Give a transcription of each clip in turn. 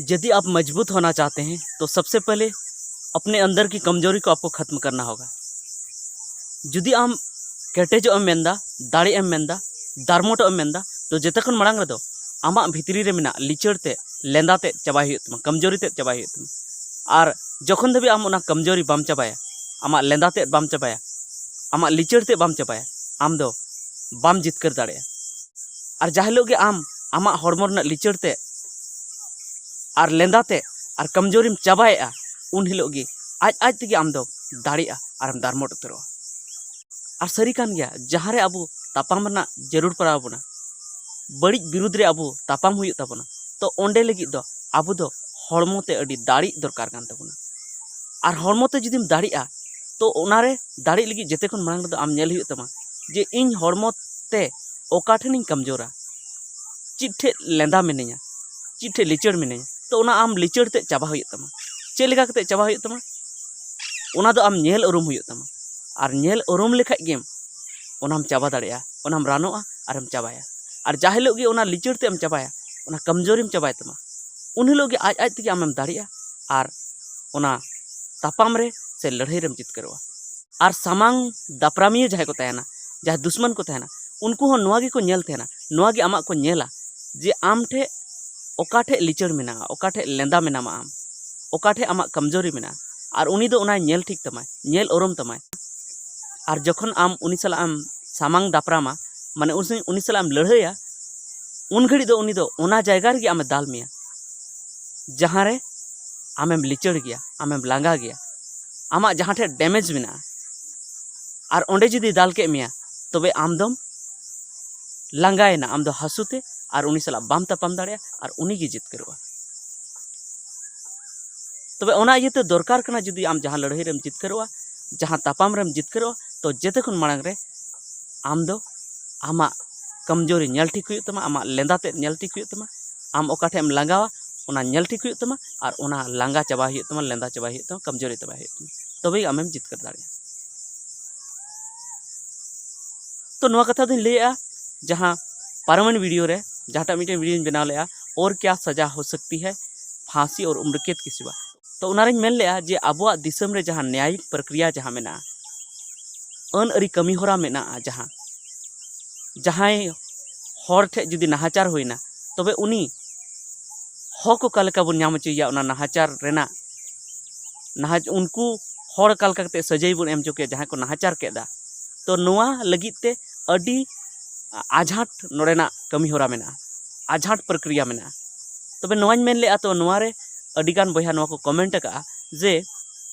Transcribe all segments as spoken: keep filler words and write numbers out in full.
यदि आप मजबूत होना चाहते हैं तो सबसे पहले अपने अंदर की कमजोरी को आपको खत्म करना होगा। ᱡᱩᱫᱤ ᱟᱢ ᱠᱮᱴᱮᱡᱚᱜ ᱮᱢ ᱢᱮᱱᱫᱟ, ᱫᱟᱲᱮᱜ ᱮᱢ ᱢᱮᱱᱫᱟ, ᱫᱟᱨᱢᱚᱴᱚᱜ ᱮᱢ ᱢᱮᱱᱫᱟ, ᱛᱚ ᱡᱮᱛᱮ ᱠᱷᱚᱱ ᱢᱟᱲᱟᱝ ᱨᱮᱫᱚ ᱟᱢᱟᱜ ᱵᱷᱤᱛᱨᱤ ᱨᱮ ᱢᱮᱱᱟᱜ ᱞᱤᱪᱟᱹᱲ ᱛᱮᱫ, ᱞᱮᱸᱫᱟ ᱛᱮᱫ ᱪᱟᱵᱟᱭ ᱦᱩᱭᱩᱜ ᱛᱟᱢᱟ, ᱠᱚᱢᱡᱳᱨᱤ ᱛᱮᱫ ᱪᱟᱵᱟᱭ ᱦᱩᱭᱩᱜ ᱛᱟᱢᱟ᱾ ᱟᱨ ᱡᱚᱠᱷᱚᱱ ᱫᱷᱟᱹᱵᱤᱡ ᱟᱢ ᱚᱱᱟ ᱠᱚᱢᱡᱳᱨᱤ ᱵᱟᱢ ᱪᱟᱵᱟᱭᱟ, ᱟᱢᱟᱜ ᱞᱮᱸᱫᱟ ᱛᱮᱫ ᱵᱟᱢ ᱪᱟᱵᱟᱭᱟ, ᱟᱢᱟᱜ ᱞᱤᱪᱟᱹᱲ ᱛᱮᱫ ᱵᱟᱢ ᱪᱟᱵᱟᱭᱟ, ᱟᱢ ᱫᱚ ᱵᱟᱢ ᱡᱤᱛᱠᱟᱹᱨ ᱫᱟᱲᱮᱭᱟᱜᱼᱟ᱾ ᱟᱨ ᱡᱟᱦᱟᱸ ᱦᱤᱞᱳᱜ ᱜᱮ ᱟᱢ ᱟᱢᱟᱜ ᱦᱚᱲᱢᱚ ᱨᱮᱱᱟᱜ ᱞᱤᱪᱟᱹᱲ ᱛᱮᱫ ᱟᱨ ᱞᱮᱸᱫᱟ ᱛᱮᱫ ᱟᱨ ᱠᱚᱢᱡᱳᱨᱤᱢ ᱪᱟᱵᱟᱭᱮᱫᱼᱟ, ᱩᱱ ᱦᱤᱞᱳᱜ ᱜᱮ ᱟᱡ ᱟᱡ ᱛᱮᱜᱮ ᱟᱢ ᱫᱚ ᱫᱟᱲᱮᱜᱼᱟ ᱟᱨᱮᱢ ᱫᱟᱨᱢᱚᱴ ᱩᱛᱟᱹᱨᱚᱜᱼᱟ᱾ ᱟᱨ ᱥᱟᱹᱨᱤ ᱠᱟᱱ ᱜᱮᱭᱟ, ᱡᱟᱦᱟᱸ ᱨᱮ ᱟᱵᱚ ᱛᱟᱯᱟᱢ ᱨᱮᱱᱟᱜ ᱡᱟᱹᱨᱩᱲ ᱯᱟᱲᱟᱣ ᱵᱚᱱᱟ, ᱵᱟᱹᱲᱤᱡ ᱵᱤᱨᱩᱫᱽ ᱨᱮ ᱟᱵᱚ ᱛᱟᱯᱟᱢ ᱦᱩᱭᱩᱜ ᱛᱟᱵᱚᱱᱟ, ᱛᱚ ᱚᱸᱰᱮ ᱞᱟᱹᱜᱤᱫ ᱫᱚ ᱟᱵᱚ ᱫᱚ ᱦᱚᱲᱢᱚ ᱛᱮ ᱟᱹᱰᱤ ᱫᱟᱲᱮᱜ ᱫᱚᱨᱠᱟᱨ ᱠᱟᱱ ᱛᱟᱵᱚᱱᱟ᱾ ᱟᱨ ᱦᱚᱲᱢᱚ ᱛᱮ ᱡᱩᱫᱤᱢ ᱫᱟᱲᱮᱜᱼᱟ, ᱛᱚ ᱚᱱᱟᱨᱮ ᱫᱟᱲᱮᱜ ᱞᱟᱹᱜᱤᱫ ᱡᱮᱛᱮ ᱠᱷᱚᱱ ᱢᱟᱲᱟᱝ ᱨᱮᱫᱚ ᱟᱢ ᱧᱮᱞ ᱦᱩᱭᱩᱜ ᱛᱟᱢᱟ ᱡᱮ ᱤᱧ ᱦᱚᱲᱢᱚ ᱛᱮ ᱚᱠᱟ ᱴᱷᱮᱱᱤᱧ ᱠᱚᱢᱡᱳᱨᱟ, ᱪᱮᱫ ᱴᱷᱮᱱ ᱞᱮᱸᱫᱟ ᱢᱤᱱᱟᱹᱧᱟ, ᱪᱮᱫ ᱴᱷᱮᱱ ᱞᱤᱪᱟᱹᱲ ᱢᱤᱱᱟᱹᱧᱟ᱾ ᱛᱚ ᱚᱱᱟ ᱟᱢ ᱞᱤᱪᱟᱹᱲ ᱛᱮᱫ ᱪᱟᱵᱟ ᱦᱩᱭᱩᱜ ᱛᱟᱢᱟ᱾ ᱪᱮᱫ ᱞᱮᱠᱟ ᱠᱟᱛᱮᱫ ᱪᱟᱵᱟ ᱦᱩᱭᱩᱜ ᱛᱟᱢᱟ? ᱚᱱᱟ ᱫᱚ ᱟᱢ ᱧᱮᱞ ᱩᱨᱩᱢ ᱦᱩᱭᱩᱜ ᱛᱟᱢᱟ᱾ ᱟᱨ ᱧᱮᱞ ᱩᱨᱩᱢ ᱞᱮᱠᱷᱟᱡ ᱜᱮᱢ ᱚᱱᱟᱢ ᱪᱟᱵᱟ ᱫᱟᱲᱮᱭᱟᱜᱼᱟ, ᱚᱱᱟᱢ ᱨᱟᱱᱚᱜᱼᱟ ᱟᱨᱮᱢ ᱪᱟᱵᱟᱭᱟ᱾ ᱟᱨ ᱡᱟᱦᱟᱸ ᱦᱤᱞᱳᱜ ᱜᱮ ᱚᱱᱟ ᱞᱤᱪᱟᱹᱲ ᱛᱮᱫ ᱮᱢ ᱪᱟᱵᱟᱭᱟ, ᱚᱱᱟ ᱠᱚᱢᱡᱳᱨᱤᱢ ᱪᱟᱵᱟᱭ ᱛᱟᱢᱟ, ᱩᱱ ᱦᱤᱞᱳᱜ ᱜᱮ ᱟᱡ ᱟᱡ ᱛᱮᱜᱮ ᱟᱢᱮᱢ ᱫᱟᱲᱮᱜᱼᱟ ᱟᱨ ᱚᱱᱟ ᱛᱟᱯᱟᱢ ᱨᱮ ᱥᱮ ᱞᱟᱹᱲᱦᱟᱹᱭ ᱨᱮᱢ ᱡᱤᱛᱠᱟᱹᱨᱚᱜᱼᱟ᱾ ᱟᱨ ᱥᱟᱢᱟᱝ ᱫᱟᱯᱨᱟᱢᱤᱭᱟᱹ ᱡᱟᱦᱟᱸᱭ ᱠᱚ ᱛᱟᱦᱮᱱᱟ, ᱡᱟᱦᱟᱸᱭ ᱫᱩᱥᱢᱟᱱ ᱠᱚ ᱛᱟᱦᱮᱱᱟ, ᱩᱱᱠᱩ ᱦᱚᱸ ᱱᱚᱣᱟ ᱜᱮᱠᱚ ᱧᱮᱞ ᱛᱟᱦᱮᱱᱟ, ᱱᱚᱣᱟ ᱜᱮ ᱟᱢᱟᱜ ᱠᱚ ᱧᱮᱞᱟ ᱡᱮ ᱟᱢ ᱴᱷᱮᱡ ᱚᱠᱟ ᱴᱷᱮᱡ ᱞᱤᱪᱟᱹᱲ ᱢᱮᱱᱟᱜᱼᱟ, ᱚᱠᱟ ᱴᱷᱮᱡ ᱞᱮᱸᱫᱟ ᱢᱮᱱᱟᱢᱟ ᱟᱢ, ᱚᱠᱟ ᱴᱷᱮᱡ ᱟᱢᱟᱜ ᱠᱚᱢᱡᱳᱨᱤ ᱢᱮᱱᱟᱜᱼᱟ᱾ ᱟᱨ ᱩᱱᱤ ᱫᱚ ᱚᱱᱟᱭ ᱧᱮᱞ ᱴᱷᱤᱠ ᱛᱟᱢᱟᱭ, ᱧᱮᱞ ᱩᱨᱩᱢ ᱛᱟᱢᱟᱭ᱾ ᱟᱨ ᱡᱚᱠᱷᱚᱱ ᱟᱢ ᱩᱱᱤ ᱥᱟᱞᱟᱜ ᱮᱢ ᱥᱟᱢᱟᱝ ᱫᱟᱯᱨᱟᱢᱟ, ᱢᱟᱱᱮ ᱩᱱᱤ ᱩᱱᱤ ᱥᱟᱞᱟᱜ ᱮᱢ ᱞᱟᱹᱲᱦᱟᱹᱭᱟ, ᱩᱱ ᱜᱷᱟᱹᱲᱤᱡ ᱫᱚ ᱩᱱᱤ ᱫᱚ ᱚᱱᱟ ᱡᱟᱭᱜᱟ ᱨᱮᱜᱮ ᱟᱢᱮ ᱫᱟᱞ ᱢᱮᱭᱟ, ᱡᱟᱦᱟᱸ ᱨᱮ ᱟᱢᱮᱢ ᱞᱤᱪᱟᱹᱲ ᱜᱮᱭᱟ, ᱟᱢᱮᱢ ᱞᱟᱸᱜᱟ ᱜᱮᱭᱟ, ᱟᱢᱟᱜ ᱡᱟᱦᱟᱸ ᱴᱷᱮᱡ ᱰᱮᱢᱮᱡᱽ ᱢᱮᱱᱟᱜᱼᱟ᱾ ᱟᱨ ᱚᱸᱰᱮ ᱡᱩᱫᱤ ᱫᱟᱞ ᱠᱮᱫ ᱢᱮᱭᱟ, ᱛᱚᱵᱮ ᱟᱢ ᱫᱚᱢ ᱞᱟᱸᱜᱟᱭᱮᱱᱟ, ᱟᱢ ᱫᱚ ᱦᱟᱹᱥᱩ ᱛᱮ, ᱟᱨ ᱩᱱᱤ ᱥᱟᱞᱟᱜ ᱵᱟᱢ ᱛᱟᱯᱟᱢ ᱫᱟᱲᱮᱭᱟᱜᱼᱟ, ᱟᱨ ᱩᱱᱤ ᱜᱮ ᱡᱤᱛᱠᱟᱹᱨᱚᱜᱼᱟ᱾ ᱛᱚᱵᱮ ᱚᱱᱟ ᱤᱭᱟᱹᱛᱮ ᱫᱚᱨᱠᱟᱨ ᱠᱟᱱᱟ, ᱡᱩᱫᱤ ᱟᱢ ᱡᱟᱦᱟᱸ ᱞᱟᱹᱲᱦᱟᱹᱭ ᱨᱮᱢ ᱡᱤᱛᱠᱟᱹᱨᱚᱜᱼᱟ, ᱡᱟᱦᱟᱸ ᱛᱟᱯᱟᱢ ᱨᱮᱢ ᱡᱤᱛᱠᱟᱹᱨᱚᱜᱼᱟ, ᱛᱚ ᱡᱮᱛᱮ ᱠᱷᱚᱱ ᱢᱟᱲᱟᱝ ᱨᱮ ᱟᱢ ᱫᱚ ᱟᱢᱟᱜ ᱠᱚᱢᱡᱳᱨᱤ ᱧᱮᱞ ᱴᱷᱤᱠ ᱦᱩᱭᱩᱜ ᱛᱟᱢᱟ, ᱟᱢᱟᱜ ᱞᱮᱸᱫᱟ ᱛᱮᱫ ᱧᱮᱞ ᱴᱷᱤᱠ ᱦᱩᱭᱩᱜ ᱛᱟᱢᱟ, ᱟᱢ ᱚᱠᱟ ᱴᱷᱮᱡ ᱮᱢ ᱞᱟᱸᱜᱟᱣᱟ, ᱚᱱᱟ ᱧᱮᱞ ᱴᱷᱤᱠ ᱦᱩᱭᱩᱜ ᱛᱟᱢᱟ, ᱟᱨ ᱚᱱᱟ ᱞᱟᱸᱜᱟ ᱪᱟᱵᱟ ᱦᱩᱭᱩᱜ ᱛᱟᱢᱟ, ᱞᱮᱸᱫᱟ ᱪᱟᱵᱟ ᱦᱩᱭᱩᱜ ᱛᱟᱢᱟ, ᱠᱚᱢᱡᱳᱨᱤ ᱪᱟᱵᱟ ᱦᱩᱭᱩᱜ ᱛᱟᱢᱟ, ᱛᱚᱵᱮ ᱜᱮ ᱟᱢᱮᱢ ᱡᱤᱛᱠᱟᱹᱨ ᱫᱟᱲᱮᱭᱟᱜᱼᱟ᱾ ᱛᱚ ᱱᱚᱣᱟ ᱠᱟᱛᱷᱟ ᱫᱚᱧ ᱞᱟᱹᱭᱮᱜᱼᱟ, ᱡᱟᱦᱟᱸ ᱯᱟᱨᱚᱢᱮᱱ ᱵᱷᱤᱰᱤᱭᱳ ᱨᱮ ᱡᱟᱦᱟᱸᱴᱟᱜ ᱢᱤᱫᱴᱮᱱ ᱵᱷᱤᱰᱤᱭᱳᱧ ᱵᱮᱱᱟᱣ ᱞᱮᱜᱼᱟ, ᱚᱨ ᱠᱭᱟ ᱥᱟᱡᱟ ᱦᱳ ᱥᱚᱠᱛᱤ ᱦᱟᱭ, ᱯᱷᱟᱸᱥᱤ ᱟᱨ ᱩᱢᱨᱠᱮᱫ ᱠᱤ ᱥᱤᱣᱟ᱾ ᱛᱚ ᱚᱱᱟᱨᱤᱧ ᱢᱮᱱ ᱞᱮᱜᱼᱟ ᱡᱮ ᱟᱵᱚᱣᱟᱜ ᱫᱤᱥᱚᱢ ᱨᱮ ᱡᱟᱦᱟᱸ ᱱᱮᱭᱟᱭᱤᱠ ᱯᱨᱚᱠᱨᱤᱭᱟ ᱡᱟᱦᱟᱸ ᱢᱮᱱᱟᱜᱼᱟ, ᱟᱹᱱ ᱟᱹᱨᱤ ᱠᱟᱹᱢᱤ ᱦᱚᱨᱟ ᱢᱮᱱᱟᱜᱼᱟ, ᱡᱟᱦᱟᱸ ᱡᱟᱦᱟᱸᱭ ᱦᱚᱲ ᱴᱷᱮᱱ ᱡᱩᱫᱤ ᱱᱟᱦᱟᱪᱟᱨ ᱦᱩᱭᱱᱟ, ᱛᱚᱵᱮ ᱩᱱᱤ ᱦᱚᱠ ᱚᱠᱟ ᱞᱮᱠᱟ ᱵᱚᱱ ᱧᱟᱢ ᱦᱚᱪᱚᱭᱮᱭᱟ ᱚᱱᱟ ᱱᱟᱦᱟᱪᱟᱨ ᱨᱮᱱᱟᱜ, ᱱᱟᱦᱟᱪ ᱩᱱᱠᱩ ᱦᱚᱲ ᱚᱠᱟ ᱞᱮᱠᱟ ᱠᱟᱛᱮ ᱥᱟᱹᱡᱟᱹᱭ ᱵᱚᱱ ᱮᱢ ᱦᱚᱪᱚ ᱠᱮᱭᱟ ᱡᱟᱦᱟᱸᱭ ᱠᱚ ᱱᱟᱦᱟᱪᱟᱨ ᱠᱮᱫᱟ᱾ ᱛᱚ ᱱᱚᱣᱟ ᱞᱟᱹᱜᱤᱫ ᱛᱮ ᱟᱹᱰᱤ ᱟᱡᱷᱟᱴ ᱱᱚᱰᱮᱱᱟᱜ ᱠᱟᱹᱢᱤ ᱦᱚᱨᱟ ᱢᱮᱱᱟᱜᱼᱟ, ᱟᱡᱷᱟᱴ ᱯᱨᱚᱠᱨᱤᱭᱟ ᱢᱮᱱᱟᱜᱼᱟ᱾ ᱛᱚᱵᱮ ᱱᱚᱣᱟᱧ ᱢᱮᱱ ᱞᱮᱜᱼᱟ, ᱛᱚ ᱱᱚᱣᱟ ᱨᱮ ᱟᱹᱰᱤᱜᱟᱱ ᱵᱚᱭᱦᱟ ᱱᱚᱣᱟ ᱠᱚ ᱠᱚᱢᱮᱱᱴ ᱟᱠᱟᱜᱼᱟ ᱡᱮ,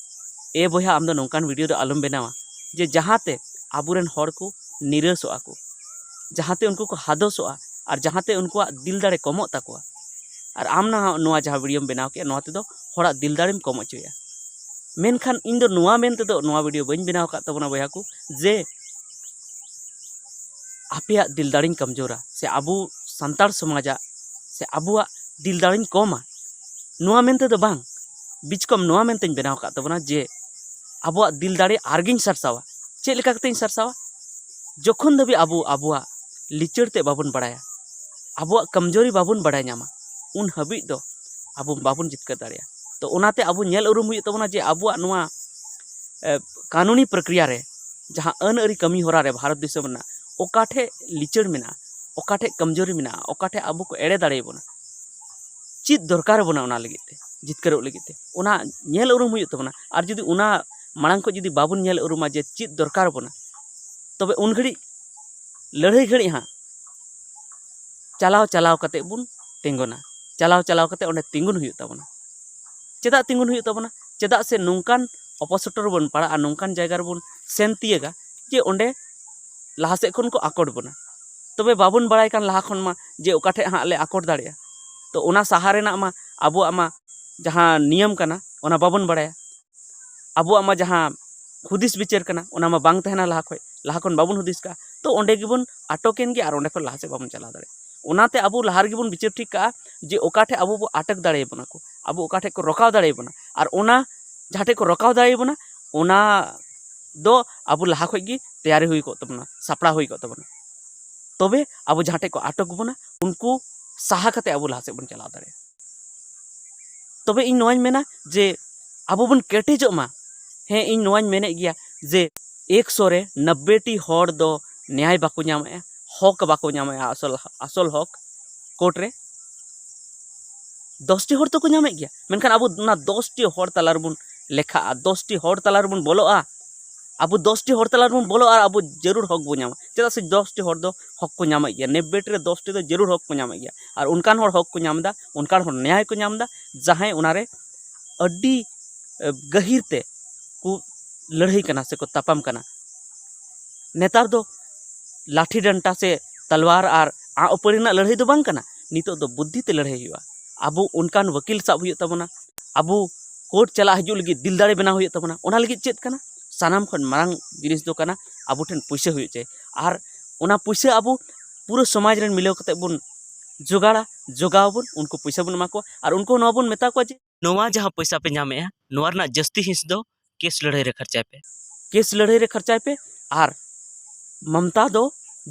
"ᱮ ᱵᱚᱭᱦᱟ, ᱟᱢ ᱫᱚ ᱱᱚᱝᱠᱟᱱ ᱵᱷᱤᱰᱤᱭᱳ ᱫᱚ ᱟᱞᱚᱢ ᱵᱮᱱᱟᱣᱟ ᱡᱮ ᱡᱟᱦᱟᱸᱛᱮ ᱟᱵᱚᱨᱮᱱ ᱦᱚᱲ ᱠᱚ ᱱᱤᱨᱟᱹᱥᱚᱜᱼᱟ ᱠᱚ, ᱡᱟᱦᱟᱸᱛᱮ ᱩᱱᱠᱩ ᱠᱚ ᱦᱟᱫᱚᱥᱚᱜᱼᱟ ᱟᱨ ᱡᱟᱦᱟᱸᱛᱮ ᱩᱱᱠᱩᱣᱟᱜ ᱫᱤᱞ ᱫᱟᱲᱮ ᱠᱚᱢᱚᱜ ᱛᱟᱠᱚᱣᱟ᱾ ᱟᱨ ᱟᱢ ᱱᱟᱦᱟᱜ ᱱᱚᱣᱟ ᱡᱟᱦᱟᱸ ᱵᱷᱤᱰᱤᱭᱳᱢ ᱵᱮᱱᱟᱣ ᱠᱮᱜᱼᱟ, ᱱᱚᱣᱟ ᱛᱮᱫᱚ ᱦᱚᱲᱟᱜ ᱫᱤᱞ ᱫᱟᱲᱮᱢ ᱠᱚᱢ ᱦᱚᱪᱚᱭᱟ᱾ ᱢᱮᱱᱠᱷᱟᱱ ᱤᱧ ᱫᱚ ᱱᱚᱣᱟ ᱢᱮᱱ ᱛᱮᱫᱚ ᱱᱚᱣᱟ ᱵᱷᱤᱰᱤᱭᱳ ᱵᱟᱹᱧ ᱵᱮᱱᱟᱣ ᱟᱠᱟᱫ ᱛᱟᱵᱚᱱᱟ ᱵᱚᱭᱦᱟ ᱠᱚ, ᱡᱮ ᱟᱯᱮᱭᱟᱜ ᱫᱤᱞ ᱫᱟᱲᱮᱧ ᱠᱚᱢᱡᱳᱨᱟ ᱥᱮ ᱟᱵᱚ ᱥᱟᱱᱛᱟᱲ ᱥᱚᱢᱟᱡᱟᱜ ᱥᱮ ᱟᱵᱚᱣᱟᱜ ᱫᱤᱞ ᱫᱟᱲᱮᱧ ᱠᱚᱢᱟ, ᱱᱚᱣᱟ ᱢᱮᱱᱛᱮ ᱫᱚ ᱵᱟᱝ᱾ ᱵᱤᱪᱠᱚᱢ ᱱᱚᱣᱟ ᱢᱮᱱᱛᱮᱧ ᱵᱮᱱᱟᱣ ᱟᱠᱟᱫ ᱛᱟᱵᱚᱱᱟ ᱡᱮ ᱟᱵᱚᱣᱟᱜ ᱫᱤᱞ ᱫᱟᱲᱮ ᱟᱨᱜᱤᱧ ᱥᱟᱨᱥᱟᱣᱟ᱾ ᱪᱮᱫ ᱞᱮᱠᱟ ᱠᱟᱛᱮᱧ ᱥᱟᱨᱥᱟᱣᱟ? ᱡᱚᱠᱷᱚᱱ ᱫᱷᱟᱹᱵᱤᱡ ᱟᱵᱚ ᱟᱵᱚᱣᱟᱜ ᱞᱤᱪᱟᱹᱲ ᱛᱮ ᱵᱟᱵᱚᱱ ᱵᱟᱲᱟᱭᱟ, ᱟᱵᱚᱣᱟᱜ ᱠᱚᱢᱡᱳᱨᱤ ᱵᱟᱵᱚᱱ ᱵᱟᱲᱟᱭ ᱧᱟᱢᱟ, ᱩᱱ ᱦᱟᱹᱵᱤᱡ ᱫᱚ ᱟᱵᱚ ᱵᱟᱵᱚᱱ ᱡᱤᱛᱠᱟᱹᱨ ᱫᱟᱲᱮᱭᱟᱜᱼᱟ᱾ ᱛᱚ ᱚᱱᱟᱛᱮ ᱟᱵᱚ ᱧᱮᱞ ᱩᱨᱩᱢ ᱦᱩᱭᱩᱜ ᱛᱟᱵᱚᱱᱟ ᱡᱮ ᱟᱵᱚᱣᱟᱜ ᱱᱚᱣᱟ, ᱮ, ᱠᱟᱹᱱᱩᱱᱤ ᱯᱨᱚᱠᱨᱤᱭᱟ ᱨᱮ, ᱡᱟᱦᱟᱸ ᱟᱹᱱ ᱟᱹᱨᱤ ᱠᱟᱹᱢᱤ ᱦᱚᱨᱟ ᱨᱮ ᱵᱷᱟᱨᱚᱛ ᱫᱤᱥᱚᱢ ᱨᱮᱱᱟᱜ ᱚᱠᱟ ᱴᱷᱮᱡ ᱞᱤᱪᱟᱹᱲ ᱢᱮᱱᱟᱜᱼᱟ, ᱚᱠᱟ ᱴᱷᱮᱡ ᱠᱚᱢᱡᱳᱨᱤ ᱢᱮᱱᱟᱜᱼᱟ, ᱚᱠᱟ ᱴᱷᱮᱡ ᱟᱵᱚ ᱠᱚ ᱮᱲᱮ ᱫᱟᱲᱮᱭᱟᱵᱚᱱᱟ, ᱪᱮᱫ ᱫᱚᱨᱠᱟᱨ ᱟᱵᱚᱱᱟ ᱚᱱᱟ ᱞᱟᱹᱜᱤᱫ ᱛᱮ, ᱡᱤᱛᱠᱟᱹᱨᱚᱜ ᱞᱟᱹᱜᱤᱫ ᱛᱮ, ᱚᱱᱟ ᱧᱮᱞ ᱩᱨᱩᱢ ᱦᱩᱭᱩᱜ ᱛᱟᱵᱚᱱᱟ᱾ ᱟᱨ ᱡᱩᱫᱤ ᱚᱱᱟ ᱢᱟᱲᱟᱝ ᱠᱷᱚᱱ ᱡᱩᱫᱤ ᱵᱟᱵᱚᱱ ᱧᱮᱞ ᱩᱨᱩᱢᱟ ᱡᱮ ᱪᱮᱫ ᱫᱚᱨᱠᱟᱨ ᱟᱵᱚᱱᱟ, ᱛᱚᱵᱮ ᱩᱱ ᱜᱷᱟᱹᱲᱤᱡ ᱞᱟᱹᱲᱦᱟᱹᱭ ᱜᱷᱟᱹᱲᱤᱡ ᱦᱟᱸᱜ ᱪᱟᱞᱟᱣ ᱪᱟᱞᱟᱣ ᱠᱟᱛᱮ ᱵᱚᱱ ᱛᱤᱸᱜᱩᱱᱟ, ᱪᱟᱞᱟᱣ ᱪᱟᱞᱟᱣ ᱠᱟᱛᱮ ᱚᱸᱰᱮ ᱛᱤᱸᱜᱩᱱ ᱦᱩᱭᱩᱜ ᱛᱟᱵᱚᱱᱟ᱾ ᱪᱮᱫᱟᱜ ᱛᱤᱸᱜᱩᱱ ᱦᱩᱭᱩᱜ ᱛᱟᱵᱚᱱᱟ? ᱪᱮᱫᱟᱜ ᱥᱮ ᱱᱚᱝᱠᱟᱱ ᱚᱯᱚᱥᱚᱴᱚ ᱨᱮᱵᱚᱱ ᱯᱟᱲᱟᱜᱼᱟ, ᱱᱚᱝᱠᱟᱱ ᱡᱟᱭᱜᱟ ᱨᱮᱵᱚᱱ ᱥᱮᱱ ᱛᱤᱭᱟᱹᱜᱟ ᱡᱮ ᱚᱸᱰᱮ ᱞᱟᱦᱟ ᱥᱮᱫ ᱠᱷᱚᱱ ᱠᱚ ᱟᱠᱚᱴ ᱵᱚᱱᱟ᱾ ᱛᱚᱵᱮ ᱵᱟᱵᱚᱱ ᱵᱟᱲᱟᱭ ᱠᱟᱱ ᱞᱟᱦᱟ ᱠᱷᱚᱱ ᱢᱟ ᱡᱮ ᱚᱠᱟ ᱴᱷᱮᱡ ᱦᱟᱸᱜ ᱞᱮ ᱟᱠᱚᱴ ᱫᱟᱲᱮᱭᱟᱜᱼᱟ᱾ ᱛᱚ ᱚᱱᱟ ᱥᱟᱦᱟ ᱨᱮᱱᱟᱜ ᱢᱟ ᱟᱵᱚᱣᱟᱜ ᱢᱟ ᱡᱟᱦᱟᱸ ᱱᱤᱭᱚᱢ ᱠᱟᱱᱟ ᱚᱱᱟ ᱵᱟᱵᱚᱱ ᱵᱟᱲᱟᱭᱟ᱾ ᱟᱵᱚᱣᱟᱜ ᱢᱟ ᱡᱟᱦᱟᱸ ᱦᱩᱫᱤᱥ ᱵᱤᱪᱟᱹᱨ ᱠᱟᱱᱟ ᱚᱱᱟ ᱢᱟ ᱵᱟᱝ ᱛᱟᱦᱮᱱᱟ ᱞᱟᱦᱟ ᱠᱷᱚᱡ, ᱞᱟᱦᱟ ᱠᱷᱚᱱ ᱵᱟᱵᱚᱱ ᱦᱩᱫᱤᱥ ᱠᱟᱜᱼᱟ᱾ ᱛᱚ ᱚᱸᱰᱮ ᱜᱮᱵᱚᱱ ᱟᱴᱚᱠ ᱮᱱ ᱜᱮ ᱟᱨ ᱚᱸᱰᱮ ᱠᱷᱚᱱ ᱞᱟᱦᱟ ᱥᱮᱫ ᱵᱟᱵᱚᱱ ᱪᱟᱞᱟᱣ ᱫᱟᱲᱮᱭᱟᱜᱼᱟ᱾ ᱚᱱᱟᱛᱮ ᱟᱵᱚ ᱞᱟᱦᱟ ᱨᱮᱜᱮ ᱵᱚᱱ ᱵᱤᱪᱟᱹᱨ ᱴᱷᱤᱠ ᱠᱟᱜᱼᱟ ᱡᱮ ᱚᱠᱟ ᱴᱷᱮᱡ ᱟᱵᱚ ᱵᱚ ᱟᱴᱚᱠ ᱫᱟᱲᱮᱭᱟᱵᱚᱱᱟ ᱠᱚ, ᱟᱵᱚ ᱚᱠᱟ ᱴᱷᱮᱡ ᱠᱚ ᱨᱚᱠᱟᱣ ᱫᱟᱲᱮᱭᱟᱵᱚᱱᱟ, ᱟᱨ ᱚᱱᱟ ᱡᱟᱦᱟᱸ ᱴᱷᱮᱡ ᱠᱚ ᱨᱚᱠᱟᱣ ᱫᱟᱲᱮᱭᱟᱵᱚᱱᱟ ᱚᱱᱟ ᱫᱚ ᱟᱵᱚ ᱞᱟᱦᱟ ᱠᱷᱚᱡ ᱜᱮ ᱛᱮᱭᱟᱨᱤ ᱦᱩᱭ ᱠᱚᱜ ᱛᱟᱵᱚᱱᱟ, ᱥᱟᱯᱲᱟᱣ ᱦᱩᱭ ᱠᱚᱜ ᱛᱟᱵᱚᱱᱟ᱾ ᱛᱚᱵᱮ ᱟᱵᱚ ᱡᱟᱦᱟᱸ ᱴᱷᱮᱡ ᱠᱚ ᱟᱴᱚᱠ ᱵᱚᱱᱟ ᱩᱱᱠᱩ ᱥᱟᱦᱟ ᱠᱟᱛᱮ ᱟᱵᱚ ᱞᱟᱦᱟ ᱥᱮᱫ ᱵᱚᱱ ᱪᱟᱞᱟᱣ ᱫᱟᱲᱮᱭᱟᱜᱼᱟ᱾ ᱛᱚᱵᱮ ᱤᱧ ᱱᱚᱣᱟᱧ ᱢᱮᱱᱟ ᱡᱮ ᱟᱵᱚ ᱵᱚᱱ ᱠᱮᱴᱮᱡᱚᱜ ᱢᱟ᱾ ᱦᱮᱸ, ᱤᱧ ᱱᱚᱣᱟᱧ ᱢᱮᱱᱮᱫ ᱜᱮᱭᱟ ᱡᱮ ᱮᱠᱥᱚ ᱨᱮ ᱱᱚᱵᱵᱳᱭ ᱴᱤ ᱦᱚᱲ ᱫᱚ ᱱᱮᱭᱟᱭ ᱵᱟᱠᱚ ᱧᱟᱢᱮᱜᱼᱟ, ᱦᱚᱠ ᱵᱟᱠᱚ ᱧᱟᱢᱮᱜᱼᱟ, ᱟᱥᱚᱞ ᱟᱥᱚᱞ ᱦᱚᱠ ᱠᱳᱨᱴ ᱨᱮ᱾ ᱫᱚᱥ ᱴᱤ ᱦᱚᱲ ᱫᱚᱠᱚ ᱧᱟᱢᱮᱫ ᱜᱮᱭᱟ, ᱢᱮᱱᱠᱷᱟᱱ ᱟᱵᱚ ᱚᱱᱟ ᱫᱚᱥ ᱴᱤ ᱦᱚᱲ ᱛᱟᱞᱟ ᱨᱮᱵᱚᱱ ᱞᱮᱠᱷᱟᱜᱼᱟ, ᱫᱚᱥ ᱴᱤ ᱦᱚᱲ ᱛᱟᱞᱟ ᱨᱮᱵᱚᱱ ᱵᱚᱞᱚᱜᱼᱟ᱾ ᱟᱵᱚ ᱫᱚᱥ ᱴᱤ ᱦᱚᱲ ᱛᱟᱞᱟ ᱨᱮᱵᱚᱱ ᱵᱚᱞᱚᱜᱼᱟ ᱟᱨ ᱟᱵᱚ ᱡᱟᱹᱨᱩᱲ ᱦᱚᱠ ᱵᱚᱱ ᱧᱟᱢᱟ᱾ ᱪᱮᱫᱟᱜ ᱥᱮ ᱫᱚᱥ ᱴᱤ ᱦᱚᱲ ᱫᱚ ᱦᱚᱠ ᱠᱚ ᱧᱟᱢᱮᱫ ᱜᱮᱭᱟ, ᱱᱚᱵᱵᱳᱭ ᱴᱤ ᱨᱮ ᱫᱚᱥ ᱴᱤ ᱫᱚ ᱡᱟᱹᱨᱩᱲ ᱦᱚᱠ ᱠᱚ ᱧᱟᱢᱮᱫ ᱜᱮᱭᱟ᱾ ᱟᱨ ᱚᱱᱠᱟᱱ ᱦᱚᱲ ᱦᱚᱠ ᱠᱚ ᱧᱟᱢ ᱮᱫᱟ, ᱚᱱᱠᱟᱱ ᱦᱚᱲ ᱱᱮᱭᱟᱭ ᱠᱚ ᱧᱟᱢ ᱮᱫᱟ, ᱡᱟᱦᱟᱸᱭ ᱚᱱᱟᱨᱮ ᱟᱹᱰᱤ, ᱮ, ᱜᱟᱹᱦᱤᱨ ᱛᱮ ᱠᱚ ᱞᱟᱹᱲᱦᱟᱹᱭ ᱠᱟᱱᱟ ᱥᱮᱠᱚ ᱛᱟᱯᱟᱢ ᱠᱟᱱᱟ᱾ ᱱᱮᱛᱟᱨ ᱫᱚ ᱞᱟᱴᱷᱤ ᱰᱟᱱᱴᱟ ᱥᱮ ᱛᱟᱞᱣᱟᱨ ᱟᱨ ᱟᱸᱜ ᱩᱯᱟᱹᱲᱤ ᱨᱮᱱᱟᱜ ᱞᱟᱹᱲᱦᱟᱹᱭ ᱫᱚ ᱵᱟᱝ ᱠᱟᱱᱟ᱾ ᱱᱤᱛᱚᱜ ᱫᱚ ᱵᱩᱫᱽᱫᱷᱤ ᱛᱮ ᱞᱟᱹᱲᱦᱟᱹᱭ ᱦᱩᱭᱩᱜᱼᱟ᱾ ᱟᱵᱚ ᱚᱱᱠᱟᱱ ᱣᱟᱹᱠᱤᱞ ᱥᱟᱵ ᱦᱩᱭᱩᱜ ᱛᱟᱵᱚᱱᱟ᱾ ᱟᱵᱚ ᱠᱳᱨᱴ ᱪᱟᱞᱟᱜ ᱦᱤᱡᱩᱜ ᱞᱟᱹᱜᱤᱫ ᱫᱤᱞ ᱫᱟᱲᱮ ᱵᱮᱱᱟᱣ ᱦᱩᱭᱩᱜ ᱛᱟᱵᱚᱱᱟ᱾ ᱚᱱᱟ ᱞᱟᱹᱜᱤᱫ ᱪᱮᱫ ᱠᱟᱱᱟ? ᱥᱟᱱᱟᱢ ᱠᱷᱚᱱ ᱢᱟᱨᱟᱝ ᱡᱤᱱᱤᱥ ᱫᱚ ᱠᱟᱱᱟ ᱟᱵᱚ ᱴᱷᱮᱱ ᱯᱩᱭᱥᱟᱹ ᱦᱩᱭᱩᱜ ᱪᱟᱹᱭ᱾ ᱟᱨ ᱚᱱᱟ ᱯᱩᱭᱥᱟᱹ ᱟᱵᱚ ᱯᱩᱨᱟᱹ ᱥᱚᱢᱟᱡᱽ ᱨᱮᱱ ᱢᱤᱞᱟᱹᱣ ᱠᱟᱛᱮ ᱵᱚᱱ ᱡᱚᱜᱟᱲᱟ, ᱡᱚᱜᱟᱣ ᱟᱵᱚᱱ, ᱩᱱᱠᱩ ᱯᱩᱭᱥᱟᱹ ᱵᱚᱱ ᱮᱢᱟ ᱠᱚᱣᱟ᱾ ᱟᱨ ᱩᱱᱠᱩ ᱱᱚᱣᱟ ᱵᱚᱱ ᱢᱮᱛᱟ ᱠᱚᱣᱟ ᱡᱮ, "ᱱᱚᱣᱟ ᱡᱟᱦᱟᱸ ᱯᱚᱭᱥᱟ ᱯᱮ ᱧᱟᱢᱮᱜᱼᱟ, ᱱᱚᱣᱟ ᱨᱮᱱᱟᱜ ᱡᱟᱹᱥᱛᱤ ᱦᱤᱸᱥ ᱫᱚ ᱠᱮᱥ ᱞᱟᱹᱲᱦᱟᱹᱭ ᱨᱮ ᱠᱷᱚᱨᱪᱟᱭ ᱯᱮ, ᱠᱮᱥ ᱞᱟᱹᱲᱦᱟᱹᱭ ᱨᱮ ᱠᱷᱚᱨᱪᱟᱭ ᱯᱮ, ᱟᱨ ᱢᱚᱢᱛᱟ ᱫᱚ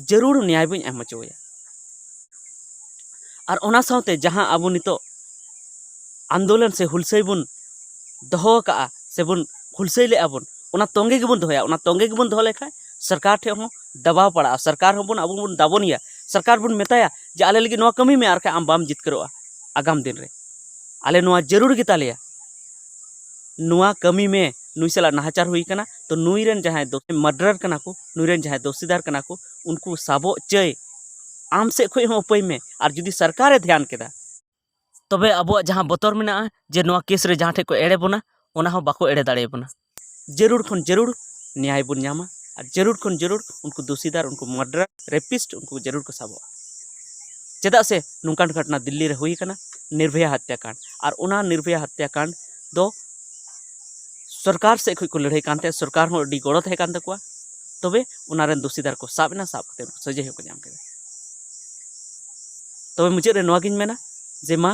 ᱡᱟᱹᱨᱩᱲ ᱱᱮᱭᱟᱭ ᱵᱚᱱ ᱮᱢ ᱦᱚᱪᱚ ᱟᱭᱟ᱾" ᱟᱨ ᱚᱱᱟ ᱥᱟᱶᱛᱮ ᱡᱟᱦᱟᱸ ᱟᱵᱚ ᱱᱤᱛᱚᱜ ᱟᱱᱫᱳᱞᱚᱱ ᱥᱮ ᱦᱩᱞᱥᱟᱹᱭ ᱵᱚᱱ ᱫᱚᱦᱚ ᱟᱠᱟᱫᱼᱟ ᱥᱮᱵᱚᱱ ᱦᱩᱞᱥᱟᱹᱭ ᱞᱮᱫᱼᱟ ᱵᱚᱱ, ᱚᱱᱟ ᱛᱚᱸᱜᱮ ᱜᱮᱵᱚᱱ ᱫᱚᱦᱚᱭᱟ᱾ ᱚᱱᱟ ᱛᱚᱸᱜᱮ ᱜᱮᱵᱚᱱ ᱫᱚᱦᱚ ᱞᱮᱠᱷᱟᱱ ᱥᱚᱨᱠᱟᱨ ᱴᱷᱮᱱ ᱦᱚᱸ ᱫᱟᱵᱟᱣ ᱯᱟᱲᱟᱜᱼᱟ, ᱥᱚᱨᱠᱟᱨ ᱦᱚᱸᱵᱚᱱ, ᱟᱵᱚ ᱵᱚᱱ ᱫᱟᱵᱚᱱᱮᱭᱟ, ᱥᱚᱨᱠᱟᱨ ᱵᱚᱱ ᱢᱮᱛᱟᱭᱟ ᱡᱮ, "ᱟᱞᱮ ᱞᱟᱹᱜᱤᱫ ᱱᱚᱣᱟ ᱠᱟᱹᱢᱤ ᱢᱮ, ᱟᱨ ᱠᱷᱟᱡ ᱟᱢ ᱵᱟᱢ ᱡᱤᱛᱠᱟᱹᱨᱚᱜᱼᱟ ᱟᱜᱟᱢ ᱫᱤᱱ ᱨᱮ᱾ ᱟᱞᱮ ᱱᱚᱣᱟ ᱡᱟᱹᱨᱩᱲ ᱜᱮᱛᱟᱞᱮᱭᱟ, ᱱᱚᱣᱟ ᱠᱟᱹᱢᱤ ᱢᱮ, ᱱᱩᱭ ᱥᱟᱞᱟᱜ ᱱᱟᱦᱟᱪᱟᱨ ᱦᱩᱭ ᱠᱟᱱᱟ, ᱛᱚ ᱱᱩᱭ ᱨᱮᱱ ᱡᱟᱦᱟᱸᱭ ᱫᱚ murderer ᱠᱟᱱᱟ ᱠᱚ, ᱱᱩᱭ ᱨᱮᱱ ᱡᱟᱦᱟᱸᱭ ᱫᱳᱥᱤᱫᱟᱨ ᱠᱟᱱᱟ ᱠᱚ, ᱩᱱᱠᱩ ᱥᱟᱵᱚᱜ ᱪᱟᱹᱭ ᱟᱢ ᱥᱮᱫ ᱠᱷᱚᱱ ᱦᱚᱸ ᱩᱯᱟᱹᱭ ᱢᱮ᱾" ᱟᱨ ᱡᱩᱫᱤ ᱥᱚᱨᱠᱟᱨᱮ ᱫᱷᱮᱭᱟᱱ ᱠᱮᱫᱟ, ᱛᱚᱵᱮ ᱟᱵᱚᱣᱟᱜ ᱡᱟᱦᱟᱸ ᱵᱚᱛᱚᱨ ᱢᱮᱱᱟᱜᱼᱟ ᱡᱮ ᱱᱚᱣᱟ ᱠᱮᱥ ᱨᱮ ᱡᱟᱦᱟᱸ ᱴᱷᱮᱡ ᱠᱚ ᱮᱲᱮ ᱵᱚᱱᱟ, ᱚᱱᱟ ᱦᱚᱸ ᱵᱟᱠᱚ ᱮᱲᱮ ᱫᱟᱲᱮᱭᱟᱵᱚᱱᱟ᱾ ᱡᱟᱹᱨᱩᱲ ᱠᱷᱚᱱ ᱡᱟᱹᱨᱩᱲ ᱱᱮᱭᱟᱭ ᱵᱚᱱ ᱧᱟᱢᱟ, ᱟᱨ ᱡᱟᱹᱨᱩᱲ ᱠᱷᱚᱱ ᱡᱟᱹᱨᱩᱲ ᱩᱱᱠᱩ ᱫᱳᱥᱤᱫᱟᱨ, ᱩᱱᱠᱩ murderer, rapist, ᱩᱱᱠᱩ ᱡᱟᱹᱨᱩᱲ ᱠᱚ ᱥᱟᱵᱚᱜᱼᱟ᱾ ᱪᱮᱫᱟᱜ ᱥᱮ ᱱᱚᱝᱠᱟᱱ ᱜᱷᱚᱴᱚᱱᱟ ᱫᱤᱞᱞᱤ ᱨᱮ ᱦᱩᱭ ᱟᱠᱟᱱᱟ, ᱱᱤᱨᱵᱷᱚᱭᱟ ᱦᱚᱛᱭᱟᱠᱟᱸᱰ, ᱟᱨ ᱚᱱᱟ ᱱᱤᱨᱵᱷᱚᱭᱟ ᱦᱚᱛᱭᱟᱠᱟᱸᱰ ᱫᱚ ᱥᱚᱨᱠᱟᱨ ᱥᱮᱫ ᱠᱷᱚᱱ ᱠᱚ ᱞᱟᱹᱲᱦᱟᱹᱭ ᱠᱟᱱ ᱛᱟᱦᱮᱸᱫ, ᱥᱚᱨᱠᱟᱨ ᱦᱚᱸ ᱟᱹᱰᱤ ᱜᱚᱲᱚ ᱛᱟᱦᱮᱸ ᱠᱟᱱ ᱛᱟᱠᱚᱣᱟ, ᱛᱚᱵᱮ ᱚᱱᱟ ᱨᱮᱱ ᱫᱳᱥᱤᱫᱟᱨ ᱠᱚ ᱥᱟᱵ ᱮᱱᱟ, ᱥᱟᱵ ᱠᱟᱛᱮ ᱩᱱᱠᱩ ᱥᱟᱹᱡᱟᱹᱭ ᱦᱚᱸᱠᱚ ᱧᱟᱢ ᱠᱮᱫᱟ᱾ ᱛᱚᱵᱮ ᱢᱩᱪᱟᱹᱫ ᱨᱮ ᱱᱚᱣᱟ ᱜᱤᱧ ᱢᱮᱱᱟ ᱡᱮ ᱢᱟ,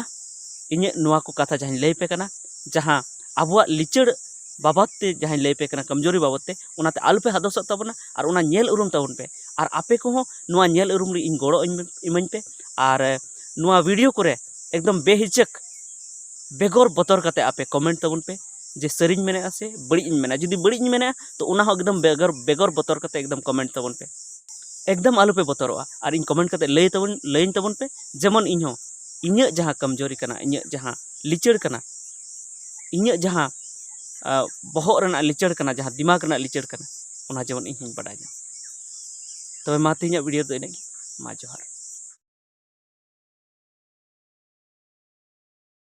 ᱤᱧᱟᱹᱜ ᱱᱚᱣᱟ ᱠᱚ ᱠᱟᱛᱷᱟ ᱡᱟᱦᱟᱸᱧ ᱞᱟᱹᱭ ᱟᱯᱮ ᱠᱟᱱᱟ, ᱡᱟᱦᱟᱸ ᱟᱵᱚᱣᱟᱜ ᱞᱤᱪᱟᱹᱲ ᱵᱟᱵᱚᱫ ᱛᱮ ᱡᱟᱦᱟᱸᱧ ᱞᱟᱹᱭ ᱟᱯᱮ ᱠᱟᱱᱟ, ᱠᱚᱢᱡᱳᱨᱤ ᱵᱟᱵᱚᱫ ᱛᱮ, ᱚᱱᱟᱛᱮ ᱟᱞᱚᱯᱮ ᱦᱟᱫᱚᱥᱚᱜ ᱛᱟᱵᱚᱱᱟ ᱟᱨ ᱚᱱᱟ ᱧᱮᱞ ᱩᱨᱩᱢ ᱛᱟᱵᱚᱱ ᱯᱮ᱾ ᱟᱨ ᱟᱯᱮ ᱠᱚᱦᱚᱸ ᱱᱚᱣᱟ ᱧᱮᱞ ᱩᱨᱩᱢ ᱨᱮ ᱤᱧ ᱜᱚᱲᱚ ᱤᱢᱟᱹᱧ ᱯᱮ᱾ ᱟᱨ ᱱᱚᱣᱟ video ᱠᱚᱨᱮ ᱮᱠᱫᱚᱢ ᱵᱮᱦᱤᱪᱚᱠ ᱵᱮᱜᱚᱨ ᱵᱚᱛᱚᱨ ᱠᱟᱛᱮ ᱟᱯᱮ ᱠᱚᱢᱮᱱᱴ ᱛᱟᱵᱚᱱ ᱯᱮ ᱡᱮ ᱥᱟᱹᱨᱤᱧ ᱢᱮᱱᱮᱫᱼᱟ ᱥᱮ ᱵᱟᱹᱲᱤᱡ ᱤᱧ ᱢᱮᱱᱟ᱾ ᱡᱩᱫᱤ ᱵᱟᱹᱲᱤᱡ ᱤᱧ ᱢᱮᱱᱮᱫᱼᱟ, ᱛᱚ ᱚᱱᱟ ᱦᱚᱸ ᱮᱠᱫᱚᱢ ᱵᱮᱜᱚᱨ ᱵᱮᱜᱚᱨ ᱵᱚᱛᱚᱨ ᱠᱟᱛᱮ ᱮᱠᱫᱚᱢ ᱠᱚᱢᱮᱱᱴ ᱛᱟᱵᱚᱱ ᱯᱮ᱾ ᱮᱠᱫᱚᱢ ᱟᱞᱚᱯᱮ ᱵᱚᱛᱚᱨᱚᱜᱼᱟ᱾ ᱟᱨ ᱤᱧ ᱠᱚᱢᱮᱱᱴ ᱠᱟᱛᱮ ᱞᱟᱹᱭ ᱛᱟᱵᱚᱱ ᱞᱟᱹᱭᱟᱹᱧ ᱛᱟᱵᱚᱱ ᱯᱮ, ᱡᱮᱢᱚᱱ ᱤᱧ ᱦᱚᱸ ᱤᱧᱟᱹᱜ ᱡᱟᱦᱟᱸ ᱠᱚᱢᱡᱳᱨᱤ ᱠᱟᱱᱟ, ᱤᱧᱟᱹᱜ ᱡᱟᱦᱟᱸ ᱞᱤᱪᱟᱹᱲ ᱠᱟᱱᱟ, ᱤᱧᱟᱹᱜ ᱡᱟᱦᱟᱸ ᱵᱚᱦᱚᱜ ᱨᱮᱱᱟᱜ ᱞᱤᱪᱟᱹᱲ ᱠᱟᱱᱟ, ᱡᱟᱦᱟᱸ ᱫᱤᱢᱟᱜᱽ ᱨᱮᱱᱟᱜ ᱞᱤᱪᱟᱹᱲ ᱠᱟᱱᱟ, ᱚᱱᱟ ᱡᱮᱢᱚᱱ ᱤᱧ ᱦᱚᱸᱧ ᱵᱟᱰᱟᱭ ᱧᱟᱢ᱾ ᱛᱚᱵᱮ ᱢᱟ, ᱛᱮᱦᱮᱧᱟᱜ ᱵᱷᱤᱰᱤᱭᱳ ᱫᱚ ᱤᱱᱟᱹᱜ ᱜᱮ᱾ ᱢᱟ ᱡᱚᱦᱟᱨ᱾